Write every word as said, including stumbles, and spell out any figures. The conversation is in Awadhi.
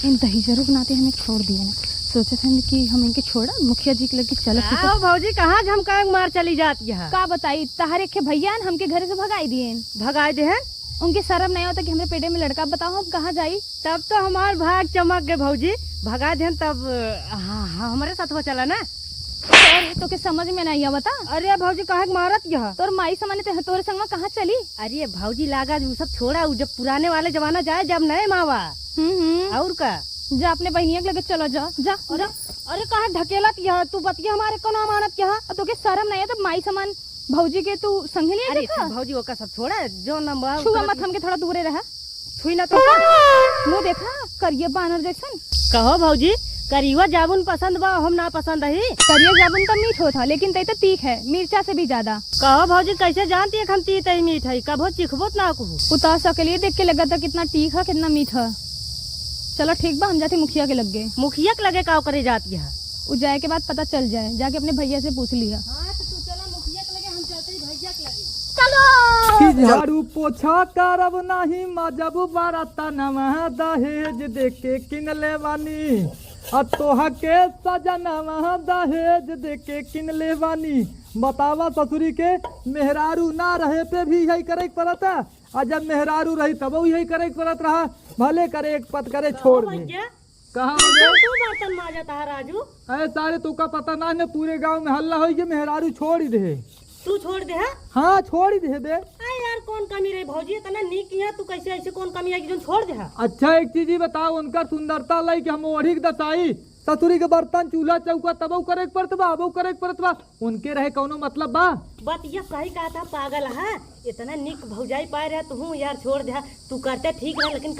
इन दहिजरू के नाते हम एक छोड़ दिए ना। सोचत हन कि हम इनके छोड़ा, मुखिया जी के लगे चलत का होते। हो भौजी, कहाँ झमकाए के मार चली जात यह? का बताई, तहरे के भैया न हमके घरे से भगाई दिए। भगाई दे हैं? उनके शर्म नहीं होता कि हमरे पेटे में लड़का, बताओ हम कहाँ जाई? तब तो हमार भाग चमक गए भौजी, भगा देन तब, हाँ, हाँ, हमरे साथ हो चला ना। अरे, तोके समझ में नहीं आवता? अरे भौजी, काहे के मारत यह? तोर माई समाने ते, तोरे संगवा कहाँ चली? अरे भौजी, लागा उ सब छोड़ा, उ जब पुराने वाले जमाना जाए, जब नए मावा। हम्म, हम्म। और का? जा अपने बहिनिया के लगे चलो, जा, जा, अरे, जा। अरे काहे ढकेलत यह? तू बतिया हमारे कोनो अमानत यह? अब तोके शर्म नहीं है, तब माई समान भौजी के तू संगे ले अरे देखा? भौजी, ओका सब छोड़ा, जो न बा, छुआ ओकरा मत, हमके थोड़ा दूरे रहा। छुई ना तो। मुँह देखा, करिया बानर जैसन। कहो भौजी, करिया जामुन पसंद बा, हम ना पसंद ही। करिया जामुन तो मीठ होत है, लेकिन तई तो तीख है, मिर्चा से भी ज्यादा। कहो भौजी, कैसे जानती है कि हम तीत ही मीठ है? कभो चिखबो त ना कहू। उतासा के लिए देख के लगा था कितना तीख है, कितना मीठ है। चलो ठीक बा, हम जाते मुखिया के लगे। मुखिया के लगे का करे जाती है? उ जाए के बाद पता चल जाए, जाके अपने भैया से पूछ लिया। हाँ, तो तू चला मुखिया के लगे, हम चलते ही भैया के लगे। चलो। कि झाड़ू पोछा करब नाही, माजब बर्तनवा दहेज देके किनले बानी। आ तोहा के सजनवा दहेज देके किनले बानी। बतावा ससुरी के मेहरारू ना रहे पे भी यही करे के पड़ता, आ जब मेहरारू रही तब यही करे के पड़त रहा, भले करे एक पत करे छोड़ दे। भैया, कहाँ हो गए? तू बर्तन माजत है राजू? अरे सारे, तोका पता ना है, पूरे गांव में हल्ला होई कि मेहरारू छोड़ ही दे। तू छोड़ दे, हाँ? हाँ, छोड़ ही दे बे। अरे यार, कौन कमी रही भौजी, इतना नीक किया, तू कैसे ऐसे कौन कमी आई कि जोन छोड़ दे? अच्छा, एक चीज ही बताओ, उनकर सुंदरता लाई कि हम ओढ़ी के दसाई, ससुरी के बर्तन, चूल्हा, चौका, तबो करे के पड़त बा, अबो करे के पड़त बा, उनके रहे कौनो मतलब बा? बतिया सही कहा था, पागल है, इतना नीक भौजाई पाए रहे तू, यार छोड़ दे, तू करते ठीक रहे, लेकिन